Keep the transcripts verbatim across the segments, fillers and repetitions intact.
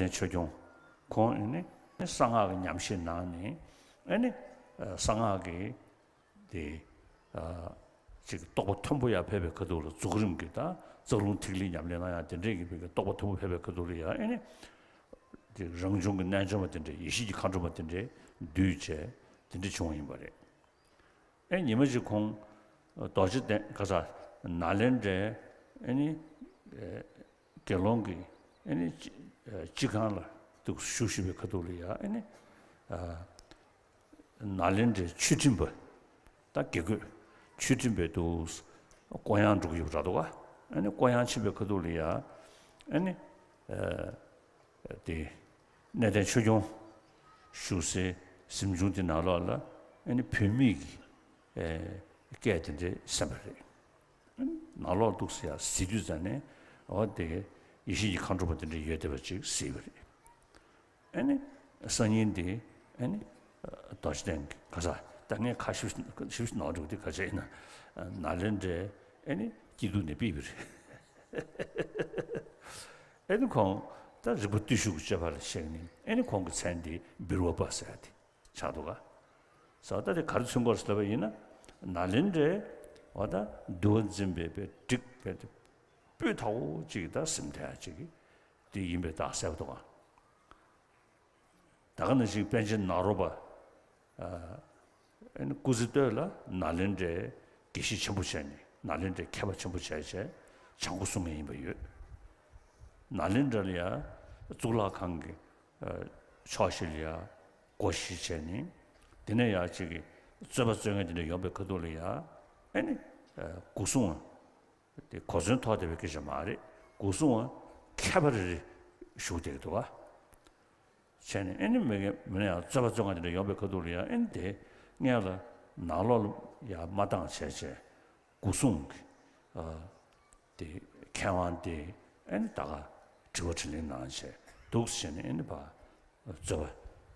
ཆོས་སྐྱོང་ཁོང་ཨེ་ནི་གསང་སྔགས་ཀྱི་ཉམས་བཞེས་གནང་ནས་ཨེ་ནི་གསང་སྔགས་ཀྱི་དེ་ཅིག་རྟོགས་པ་མཐོན་པོ་ཡར་ཕེབས་པའི་ཁ་ཐུག་ལ་རྫོགས་རིམ་གྱི་ད་རྩ་རླུང་ཐིག་ལེ་ཉམས་ལེན་གནང་ཡག་དེ་འདྲས་ཀྱི་བའི་རྟོགས་པ་མཐོན་པོ་ཕེབས་པའི་ཁ་ཐུག་ལ་ཡང་ཨེ་ནི་དེ་རང་བྱུང་གི་རྣལ་འབྱོར་མ་དེ་འདྲས་ཡེ་ཤེས་ཀྱི་མཁའ་འགྲོ་མ་དེ་འདྲས་འདུས་བྱས་དེ་འདྲས་བྱུང་བ་ཡིན་པ་རེད། ཨེ་ཉི་མ་གཅིག་ཁོང་རྡོ་རྗེ་གདན་ག་ས་ནཱ་ལེནྡྲའི་ཨེ་ནི་དགེ་སློང་གི་ཨེ་ནི་སྤྱི་ཁང་ལ་འདུག་བཞུགས་བཞུགས་པའི་ཁ་ཐུག་ལ་ཡ་ཨེ་ནི་ནཱ་ལེནྡྲའི་ཆོས་ཁྲིམས་པ་ད་དགེ་བསྐོས་ཆོས་ཁྲིམས་པའི་འདུག་བསྐོ་ཡང་འགྲོ་གི་ཡོད་པ་རེད་འདུག་ག་ཨེ་ནི་བསྐོ་ཡང་ཕྱིན་པའི་ཁ་ཐུག་ལ་ཡ་ཨེ་ནི། དེ་གནས་བརྟན་ཆོས་སྐྱོང་བཞུགས་སའི་གཟིམ་ཆུང་དེ་ནང་ལོགས་ལ་ཨ་ནི་བུད་མེད་ཀྱི་སྐད་དེ་འདྲས་གསན་པ་རེད། ནང་ལོགས་འདུག་ཟེར་ཡ་གཟིགས་དུས་ཙམ་ནས་འོ་དེ་ཡེ་ཤེས་ཀྱི་མཁའ་འགྲོ་མ་དེ་འདྲས་ཡོད་བསྡད་པ་ཅིག་གཟིགས་པ་རེད། ཨ་ནི་སང་ཉིན་དེ་ཨ་ནི་རྡོ་རྗེ་གདན་གྱི་ག་ས་ད་ངས་ཁ་ཞིབ་ཞིབ་ཞིབ་ནང་འགྲོ་དེ་ག་ཚད་ཡིན་ན་ནཱ་ལེནྡྲའི་ཨ་ནི་སྐྱིད་སྡུག་ནས་ཕུད་པ་རེད། ཨེ་ནི་ཁོང་ད་རིག་པ་བརྟུལ་ཞུགས་ཀྱི་སྤྱོད་པ་ལ་གཤེགས་ནས་ཨེ་ནི་ཁོང་གི་མཚན་འདི་བིར་ཝ་པ་ཟེར་ཡ་དེ་ཆགས་འདུག་ག་ས་ད་དེ་ག་རེ་མཚོན་གྱི་ཡོད་རེད་ཟེར་ལབ་པ་ཡིན་ན་ནཱ་ལེནྡྲའི་འོ་ད་འདུལ་བ་འཛིན་པའི་པའི་བསྒྲིགས་པའི་དེ་སྤུས་དག་པོ་ཅིག་ད་ཟིན་བསྡད་ཡ་ཅིག་དེ་ཡིན་པའི་རྟགས་གསལ་པོ་འདུག་ག་ད་ག་ནང་བཞིན་པཎ་ཆེན་ནཱ་རོ་པ། ཨ་ནི་སྐུ་ཚེ་སྟོད་ལ་ནཱ་ལེནྡྲའི་དགེ་བཤེས་ཆེན་པོ་བྱས་ནས་ནཱ་ལེནྡྲའི་མཁས་པ་ཆེན་པོ་བྱས་བྱས་བྱང་སྒོ་སྲུང་མཁན་ཡིན་པ་ཡོད། ནཱ་ལེནྡྲ་ལ་ཡ་གཙུག་ལག་ཁང་གི་ཕྱོགས་བཞི་ལ་ཡ་སྒོ་བཞི་བྱས་ནས་དེ་ནས་ཡ་གཅིག་གི་རྩོད་པ་རྩོད་མཁན་དེ་འདྲ་ཡོང་པའི་ཁ་ཐུག་ལ་ཡ་ཨ་ནི་སྒོ་སྲུང་བ། དེ་གོ་མཚོན་ཐོགས་བསྡད་པའི་སྐད་ཆ་མ་རེད། སྒོ་སྲུང་བ་མཁས་པ་རེ་རེ་བཞུགས་བསྡད་ཀྱི་འདུག་ག་བྱས་ནས་ཨེ་ནི་མི་མི་ནས་ཡང་རྩོད་པ་རྩོད་མཁན་དེ་འདྲ་ཡོང་པའི་ཁ་ཐུག་ལ་ཡང་ཨེ་ནི་དེ་སྔོན་ལ་ནང་ལོགས་ལ་ཡང་མ་བཏང་བྱས་བྱས་སྒོ་སྲུང་གི་ཨ་དེ་མཁས་དབང་དེ་ཨེ་ནི་ད་ག་དྲི་བ་དྲིས་ལན་གནང་བྱས་འདུག་བྱས་ནས་ཨེ་ནི་ཕར་རྩོད་པ་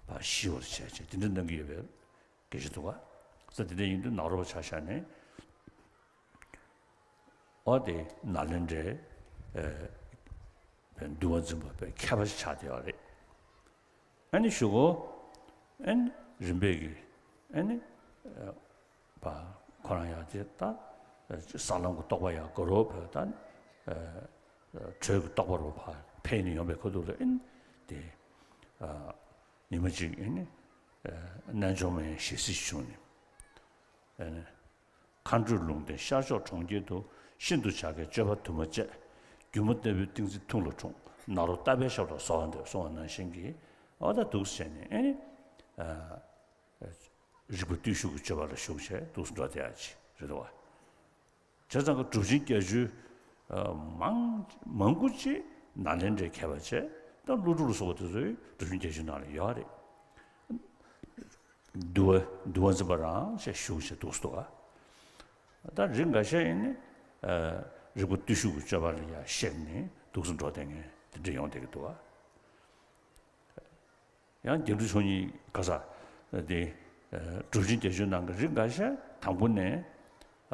ཕར་ཞི་བར་བྱས་བྱས་དེ་འདྲ་གནང་གི་ཡོད་པའི་སྐད་ཆ་འདུག་ག་ས་དེ་འདྲ་ཡིན་དུས་ནཱ་རོ་པ་ཆ་བཞག་ནས། འོ་དེ་ནཱ་ལེནྡྲའི་ཨེ་འདུལ་བ་འཛིན་པ་པའི་མཁས་པ་ཞིག་ཆགས་བསྡད་ཡོད་རེད། ཨ་ནི་གཞུག་གུ་ཨ་ནི་རིམ་པས་ཀྱི་ཨ་ནི་ཨེ་པ་ཁོ་རང་ཡང་དེ་ལྟ་ས་ལམ་གྱི་རྟོགས་པ་ཡང་དགའ་རབ་བོད་ད་ཨེ་དྲོད་ཀྱི་རྟོགས་པ་རུ་ཕར་འཕེལ་ནས་ཡོང་པའི་ཁ་ཐུག་ལ་ཨ་ནི་དེ་ཨ་ཉི་མ་གཅིག་ཨ་ནི་ཨེ་རྣལ་འབྱོར་མའི་ཞལ་གཟིགས་བྱུང་ནས་ཨ་ནི། མཁའ་འགྲོས་ལུང་བསྟན་ཤར་ཕྱོགས་གྲོང་ཁྱེར་དུ། ཤིན་ཏུ་བྱ་དཀའི་སྤྱོད་པ་དུ་མ་སྤྱད། སྒྱུ་མ་ལྟ་བུའི་ཏིང་འཛིན་ཐུགས་ལ་འཁྲུངས། ནཱ་རོ་ལྟ་བའི་ཞབས་ལ་གསོལ་བ་འདེབས་གསུངས་པ་ནང་བཞིན་གྱི་འོ་ད་འདུག་སེ་བྱས་ནས་ཨེ་ནི་ཨ་རིག་པ་བརྟུལ་ཞུགས་ཀྱི་སྤྱོད་པ་ལ་ཞུགས་བྱས་འདུག་སེ་འགྲོ་བསྡད་ཡ་ཅིག་རེད་དོ། བྱས་ཙང་གི་གྲུབ་ཆེན་བརྒྱད་ཅུ་མང་མང་པོ་ཅིག་ནཱ་ལེནྡྲའི་མཁས་པ་བྱས་ད་ཀླུ་སྒྲུབ་ལ་སོགས་པ་དེ་ཚོའི་གྲུབ་ཆེན་བརྒྱད་ཅུ་ནང་ལ་ཡོད་རེད། འདུལ་བ་འདུལ་བ་འཛིན་པ་རང་ཞེས་ཞུ་ཞེས་འདུག་སེ་འདུག་ག་ད་རིགས་འགའ་ཤས་ཡིན་ནི་ཨ་རིག་པ་བརྟུལ་ཞུགས་ཀྱི་སྤྱོད་པ་ལ་ཡང་གཤེགས་ནས་འདུག་སེ་འགྲོ་བསྡད་མཁན་དེ་འདྲ་ཡོང་བསྡད་ཀྱི་འདུག་ག་ཡང་རྒྱ་འབྲུག་ཆོས་ཉིད་ག་ས་དེ་ཨ་གྲུབ་ཆེན་བརྒྱད་ཅུ་ནང་གི་རིགས་འགའ་ཤས་དང་པོ་ནས་ཨ་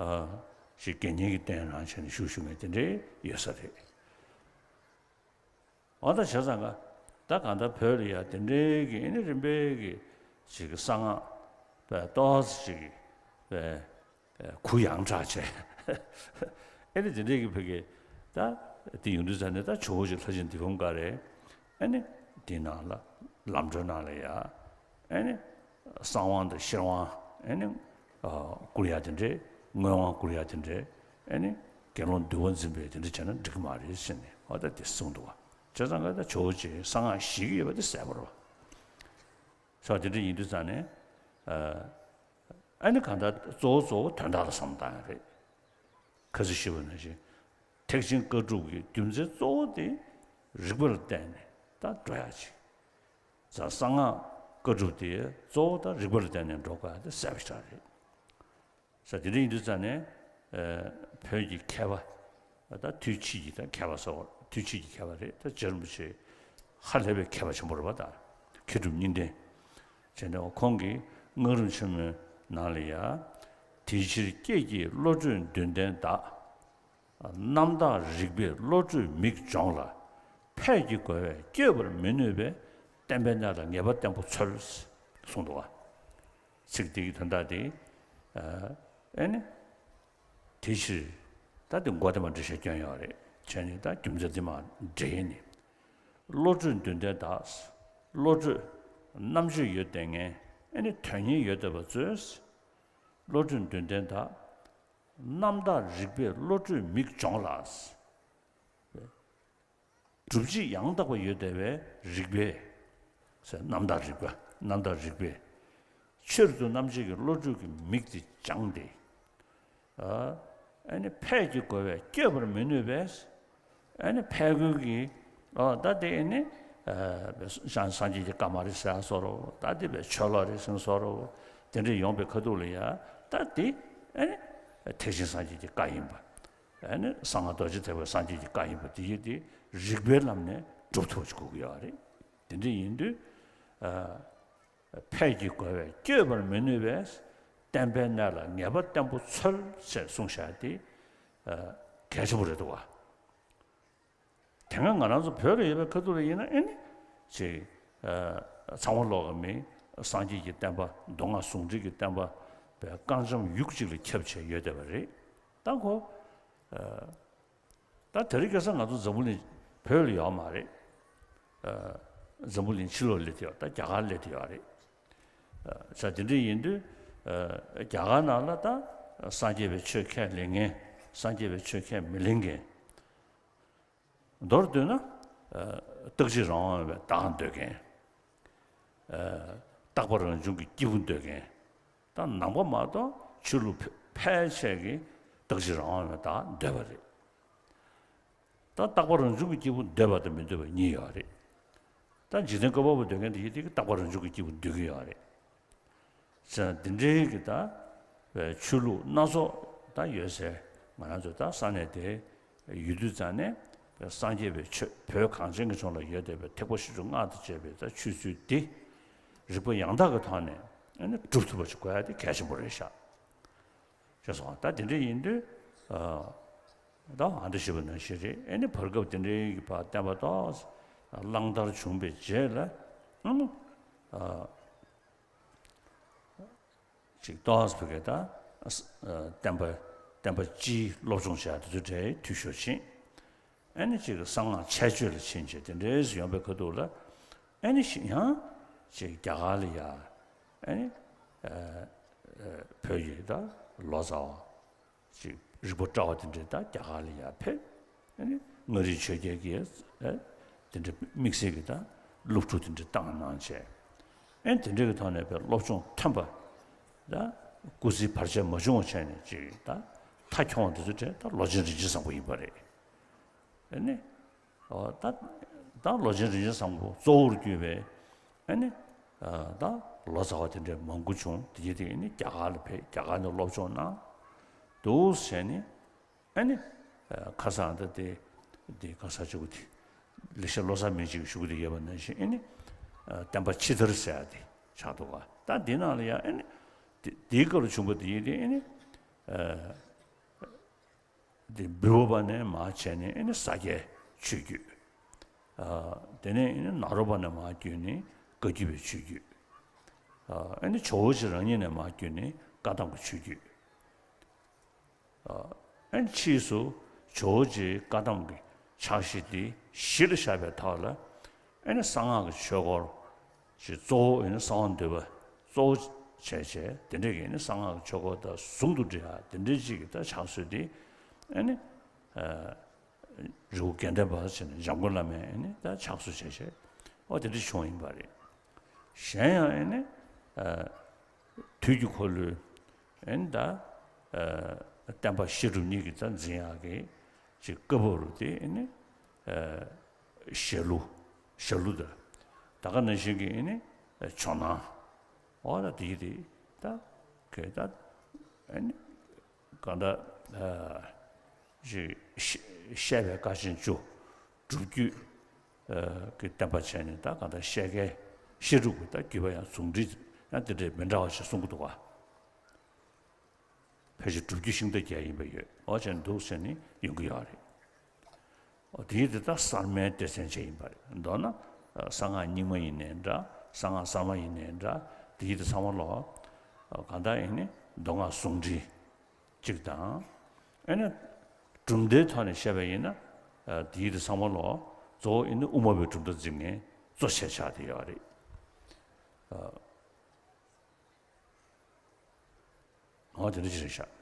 ཞིག་དགེ་བསྙེན་གྱི་རྟེན་རང་བྱས་ནས་བཞུགས་བཞུགས་མཁན་དེ་འདྲ་ཡོད་ས་རེད། འོ་ད་བྱས་ཙང་ཀ་ད་གང་ལྟར་བོད་ལ་ཡ་དེ་འདྲའི་གི་ཨེ་ནི་རིམ་པས་གི་ཅིག་གི་གསང་སྔགས་པའི་ཏོག་ཙམ་ཅིག་གི་པའི་གུ་ཡངས་དྲགས་བྱས་ཨེ་ནི་དེ་འདྲའི་གི་བོད་ཀྱི་ད་དེ་ཡོང་དུས་ཙ་ནས་ད་ཇོ་བོ་རྗེ་ལྷ་ཆེན་འདི་ཁོང་ག་རེ་ཨེ་ནི་དེ་ནང་ལ་ལམ་གྲོལ་ནང་ལ་ཡ། ཨེ་ནི། གསང་དབང་དང་ཤེར་དབང་། ཨེ་ནི། ཨ་བསྐུར་ཡ་དེ་འདྲས། མངོན་དབང་བསྐུར་ཡ་དེ་འདྲས། ཨེ་ནི། དགེ་སློང་འདུལ་བ་འཛིན་པས་དེ་འདྲས་བྱས་ན་འགྲིག་གི་མ་རེད་ཟེར་ནས་འོ་ད་དེ་གསུངས་འདུག་བ། བྱས་ཙང་ཀ་ད་ཇོ་བོ་རྗེས་གསང་སྔགས་བཞེས་ཀྱི་ཡོད་པ་དེ་གསལ་པོ་རེད་བ། སོ་དེ་འདྲས་ཡིན་དུས་ཙང་ནས། ཨ་ཨེ་ནི་གང་ལྟར་གཙོ་བོ་གཙོ་བོ་དོན་དག་ལ་བསམ་བཏང་ཡ་རེད། ཁ་སང་ཞུས་པ་ནང་བཞིན། ཐེག་ཆེན་བཀའ་སྒྲུབ་ཀྱི་རྒྱུ་མཚན་གཙོ་བོ་དེ་རིགས་པ་ལ་བརྟེན་ནས་ད་འགྲོ་ཡ་ཅིག་ཙང་གསང་སྔགས་བཀའ་སྒྲུབ་དེ་གཙོ་བོ་ད་རིགས་པ་ལ་བརྟེན་ནས་འགྲོ་དགོས་ཡ་དེ་གསལ་པོ་ཞིག་རེད། ས་དེ་འདྲ་ཡིན་དུས་ཙང་ནས་ཨ་བོད་ཀྱི་མཁས་པ་ད་དུས་ཕྱིས་ཀྱི་ད་མཁས་པ་ཟེར་བ་དུས་ཕྱིས་ཀྱི་མཁས་པ་རེད། ད་རྗེ་རིན་པོ་ཆེ་ཧ་ལས་པའི་མཁས་པ་ཆེན་པོ་རེད་པ། ད་མཁས་གྲུབ་གཉིས་ལྡན་བྱས་ནས་ཁོང་གིས་སྔགས་རིམ་ཆེན་མོའི་ནང་ལ་ཡ། དེ་ཕྱིར་སྐྱེས་ཀྱི་བློ་གྲོས་འདུན་ལྡན་བདག་རྣམ་དག་རིག་པའི་བློ་གྲོས་མིག་སྦྱོང་ལ། ཕས་ཀྱི་རྒོལ་བས་བསྐྱོད་པར་མི་ནུས་པས། བརྟན་པའི་གནས་ལ་ངེས་པ་བརྟན་པོ་འཚོལ། གསུངས་འདུག་བ། ཚིག་འདི་གི་དོན་དག་འདི། ཨ་ནི། དེ་ཕྱིར། ད་འདི་མགོ་དེ་མ་འགྲེལ་བཤད་སྐྱོན་ཡོད་རེད། བྱས་ནས་ད་རྒྱུ་མཚན་འདི་མ་འགྲེལ་ནས། བློ་གྲོས་འདུན་ལྡན་དག། བློ་གྲོས་རྣམ་དཔྱོད་ཡོད་བསྡད་མཁན། ཨ་ནི་དོན་གཉེར་ཡོད་བསྡད་པ་ཚོས། བློ་གྲོས་འདུན་ལྡན་དག། རྣམ་དག་རིག་པས་བློ་གྲོས་མིག་སྦྱོང་ལ། སྒྲུབ་བྱེད་ཡང་དག་པ་ཡོད་བསྡད་པའི་རིག་པས། ཟེར། རྣམ་དག་རིག་པ། རྣམ་དག་རིག་པས། ཆེད་དུ་རྣམ་འབྱེད་ཀྱི་བློ་གྲོས་ཀྱི་མིག་དེ་སྦྱངས་ཏེ། ཨ་ཨ་ནི་ཕས་ཀྱི་རྒོལ་བས་བསྐྱོད་པར་མི་ནུས་པས། ཨ་ནི་ཕས་རྒོལ་གྱིས། ཨ་ད་དེ་ཨ་ནི། ཨ་སངས་སངས་རྒྱས་ཀྱི་བཀའ་མ་རེད་ཟེར་བཟོ་འདྲ་བོ། ད་དེ་བས་ཆོས་ལོག་རེད་ཟེར་བཟོ་འདྲ་བོ། དེ་འདྲ་ཡོང་པའི་ཁ་ཐུག་ལ་ཡ། ད་དེ་ཨ་ནི་ཐེག་ཆེན་སངས་རྒྱས་ཀྱི་བཀའ་ཡིན་པ། ཨ་ནི་གསང་སྔགས་རྡོ་རྗེ་ཐེག་པའི་སངས་རྒྱས་ཀྱི་བཀའ་ཡིན་པ་དེ་ཡིན་ཏེ། རིག་པའི་ལམ་ནས་སྒྲུབ་ཐུབ་པ་ཞིག་དགོས་ཀྱི་ཡོད་རེད། དེ་འདྲ་ཡིན་དུས། ཨ་ཕས་ཀྱི་རྒོལ་བས་བསྐྱོད་པར་མི་ནུས་པས། བརྟན་པའི་གནས་ལ་ངེས་པ་བརྟན་པོ་འཚོལ། ཞེས་གསུངས་བཞག་དེ། ཨ་གལ་ཆེན་པོ་རེད་འདུག་བ། དེ་སྔ་ང་རང་ཚོ་བོད་ལ་ཡོད་པའི་ཁ་ཐུག་ལ་ཡིན་ན། ཨ་ནི་ཅིག་ཨ་ཚང་མ་ལོག་གི་མི། སངས་རྒྱས་ཀྱི་བསྟན་པ། མདོ་སྔགས་ཟུང་འབྲེལ་གྱི་བསྟན་པ་བའི་རྐང་འཇམ་ཡུག་གཅིག་ལ་ཁྱབ་བྱས་ཡོད་བསྡད་པ་རེད། ད་ཁོ། ཨ་ད་དེ་རིང་ཁ་སང་ང་ཚོ་འཛམ་བུ་གླིང་བོད་ལ་ཡོད་མ་རེད། ཨ་འཛམ་བུ་གླིང་ཕྱི་ལོགས་སླེབས་བསྡད་ཡོད། ད་རྒྱ་གར་སླེབས་བསྡད་ཡོད་རེད། ཨ་ས་དེ་འདྲ་ཡིན་དུས། ཨ་རྒྱ་གར་ནང་ལ་ད་སངས་རྒྱས་པའི་ཆོས་ཁས་ལེན་མཁན། སངས་རྒྱས་པའི་ཆོས་ཁས་མི་ལེན་མཁན། མདོར་བསྡུས་ན། ཨ་རྟག་གཅིག་རང་དབང་བའི་བདག་འདོད་མཁན། ཨ་རྟག་པ་རང་བྱུང་གི་སྐྱེས་བུ་འདོད་མཁན། ད་ནང་པ་མ་གཏོགས་ཆོས་ལུགས་ཕལ་ཆེར་གྱིས་རྟག་གཅིག་རང་དབང་བའི་བདག་འདོད་པ་རེད། ད་རྟག་པ་རང་བྱུང་གི་སྐྱེས་བུ་འདོད་པ་དང་མི་འདོད་པ་གཉིས་ཡོད་རེད། ད་འཇིག་རྟེན་བཀོད་པ་པོ་འདོད་མཁན་དེ་ཡིན་དུས་རྟག་པ་རང་བྱུང་གི་སྐྱེས་བུ་འདོད་ཀྱི་ཡོད་རེད། ཟེར་ན་འདི་འདྲའི་གི་ད་ཆོས་ལུགས་སྣ་ཚོགས་ད་ཡོད་ཟེར། ང་རང་ཚོ་ད་ས་གནས་དེ་ཡོད་དུས་ཙང་ནས། སངས་རྒྱས་པའི་ཆོས། བོད་གངས་ཅན་གྱི་ལྗོངས་ལ་ཡོད་བསྡད་པའི་ཐེག་པ་བཞི་བཅུ་སྔགས་དང་བཅས་པའི་ད་ཆོས་ཚུལ་འདི་རིག་པ་ཡང་དག་གི་ཐོག་ནས། ཨ་ནི་སྒྲུབ་ཐུབ་པ་ཞིག་དགོས་ཡ་དེ་གལ་ཆེན་པོ་རེད་ཤག་ཅེས་སོང་། ད་དེ་འདྲ་ཡིན་དུས། ཨ་ད་ཨ་འདྲ་ཞུས་པ་ནང་བཞིན་རེད། ཨ་ནི་བར་སྐབས་དེ་འདྲའི་གི་བར་བསྟན་པ་ཏོག་ཙམ་གླང་དར་བྱུང་བའི་རྗེས་ལ། ཨ་ནི་ཨ་ཅིག་ཏོག་ཙམ་བོད་སྐད་ད། ཨ་བསྟན་པ། བསྟན་པ་སྤྱིའི་སློབ་སྦྱོང་བྱ་དེ་ཚོ་འདྲའི་འཐུས་ཤོར་ཕྱིན། ཨ་ནི་ཅིག་གསང་སྔགས་ཆེད་སྤྱོད་ལ་ཕྱིན་བྱས་དེ་འདྲའི་ཡོང་པའི་ཁ་ཐུག་ལ། ཨ་ནི་ཞིག་ཡང་ཅིག་རྒྱ་གར་ལ་ཡ། ཨ་ནི་ཨ་ཨ་བོད་ཀྱི་ད་ལོ་ཙཱ་བ་ཅིག་རིག་པ་བཀྲ་བ་དེ་འདྲའི་ད་རྒྱ་གར་ལ་ཡ་ཕེབས། ཨ་ནི་མངའ་རིས་ཆོས་རྒྱལ་གྱིས་ཨ་དེ་འདྲའི་དམིགས་བསལ་གྱི་ད་སློབ་ཕྲུག་དེ་འདྲ་བཏང་གནང་བྱས། ཨ་ནི་དེ་འདྲའི་གི་ཐོག་ནས་བོད་སློབ་སྦྱོང་ཐོན་པ། ད་སྐུ་ཚེའི་བར་ཆད་མ་བྱུང་བ་བྱས་ནས་ཅིག་ད་མཐའ་འཁྱོངས་པ་དེ་ཚོ་གྲས་ད་ལོ་ཆེན་རིན་ཆེན་བཟང་པོ་ཡིན་པ་རེད། ཨ་ནི། ཨོ་ད་ད་ལོ་ཆེན་རིན་ཆེན་བཟང་པོ་གཙོ་བོར་གྱུར་པའི། ཨ་ནི་ཨ་ད་ལོ་ཙཱ་བ་དེ་འདྲའི་མང་པོ་བྱུང་། དེ་རྗེས་དེ་ཨ་ནི་རྒྱ་གར་ལ་ཕེབས། རྒྱ་གར་ནས་སློབ་སྦྱོང་གནང་འདུག་ཟེར་ནས། ཨ་ནི་ཨ་ཁ་སང་ད་དེ་དེ་ག་ས་ཆུ་གུ་དེ་ལེགས་བཤད་བློ་བཟང་མིང་ཅིག་གིས་ཞུ་གི་དེ་ཡོད་པ་ནང་བཞིན། ཨ་ནི་ཨ་བསྟན་པ་ཕྱི་དར་ཟེར་ཡ་དེ་ཆགས་འདུག་ག་ད་འདི་ནང་ལ་ཡང་ཨ་ནི་དེ་དེའི་སྐབས་ལ་བྱུང་བ་དེ་ཡིན་དེ། ཨ་ནི་ཨ། དེ་བི་རོ་པ་ནས་མར་བྱས་ནས་ཨ་ནི་ས་སྐྱའི་ཆོས་བརྒྱུད། ཨ་དེ་ནས་ཨ་ནི་ནཱ་རོ་པ་ནས་མར་བརྒྱུད་ནས་བཀའ་བརྒྱུད་པའི་ཆོས་བརྒྱུད། ཨ་ཨ་ནི་ཇོ་བོ་རྗེ་རང་ཉིད་ནས་མར་བརྒྱུད་ནས་བཀའ་གདམས་ཀྱི་ཆོས་བརྒྱུད། ཨ་ཨ་ནི་ཕྱིས་སུ་ཇོ་བོ་རྗེའི་བཀའ་གདམས་ཀྱི་ཕྱག་བཞེས་འདི་གཞི་ལ་བཞག་པའི་ཐོག་ལ། ཨ་ནི་གསང་སྔགས་ཀྱི་ཆོས་སྐོར་ཞིག་གཙོ་བོ། ཨ་ནི་གསང་བ་འདུས་པ་གཙོ་བོ་བྱས་བྱས། དེ་འདྲ་གི་ཨ་ནི་གསང་སྔགས་ཀྱི་ཆོས་སྐོར་དང་ཟུང་དུ་འབྲེལ་བ་དེ་འདྲ་ཅིག་གི་ད་ཕྱག་སྲོལ་འདི་ཨ་ནི་ཨ་རི་བོ་དགེ་ལྡན་པ་བྱས་ནས་འཇམ་མགོན་བླ་མས་ཨ་ནི་ད་ཕྱག་སྲོལ་བྱས་བྱས། ཨོ་དེ་འདྲ་བྱུང་ཡིན་པ་རེད། གཞན་ཡང་ཨ་ནི་ཨ་དུས་ཀྱི་འཁོར་ལོའི་ཨ་ནི་ད་ཨ་བསྟན་པ་བཤད་སྒྲུབ་གཉིས་ཀྱི་ད་འཛིན་ཡག་གི་ཅིག་བཀའ་བབས་རུ་དེ་ཨ་ནི་ཨ་ཞལ་ལུ། ཞལ་ལུ་དང་། ད་ག་ནང་བཞིན་གྱི་ཨ་ནི་ཇོ་ནང་། འོ་ད་དེ་དེ་ད་ག་ད་ཨ་ནི་གང་ལྟར་ཨ་ཅིག་བཤད་བཤད་པའི་སྐར་ཆེན་བཅུ། སྒྲུབ་བརྒྱུད་ཨ་ཀྱི་བསྟན་པ་བྱས་ནས། ད་གང་ལྟར་བཤད་མཁན་བཤད་སྒྲུབ་ཀྱི་ད་བརྒྱུད་པ་ཡང་ཟུང་འབྲེལ་ཡང་དེ་འདྲའི་མི་འདྲ་བ་ཞིག་གསུང་གི་འདུག་ག་ཕལ་ཆེར་སྒྲུབ་བརྒྱུད་ཤིང་རྟ་བརྒྱད་ཡིན་པ་ཡོད། འོ་བྱས་ནས་འདུག་ཟེར་ནས་ཡོང་གི་ཡོད་རེད། དེའི་དེ་ད་གསར་མའི་སྡེ་ཚན་ཅིག་ཡིན་པ་རེད། མདོར་ན་གསང་སྔགས་རྙིང་མ་ཡིན་ནའི་འདྲ། གསང་སྔགས་གསར་མ་ཡིན་ནའི་འདྲ། དེའི་དེ་ཚང་མ་ལོ་གང་ལྟར་ཡིན་ནའི་མདོ་སྔགས་ཟུང་འབྲེལ་གཅིག་དང་། ཨེ་ནས་གྲུབ་མཐའི་ཐོག་ནས་བཤད་པ་ཡིན་ན། དེའི་དེ་ཚང་མ་ལོ་གཙོ་བོ་ཡིན་ནའི་དབུ་མ་པའི་གྲུབ་མཐའ་འཛིན་མཁན་གཙོ་ཆེ་ཆགས་དེ་ཡོད་རེད། འོ་དེ་འདྲ་ཅིག་རེད་ཤག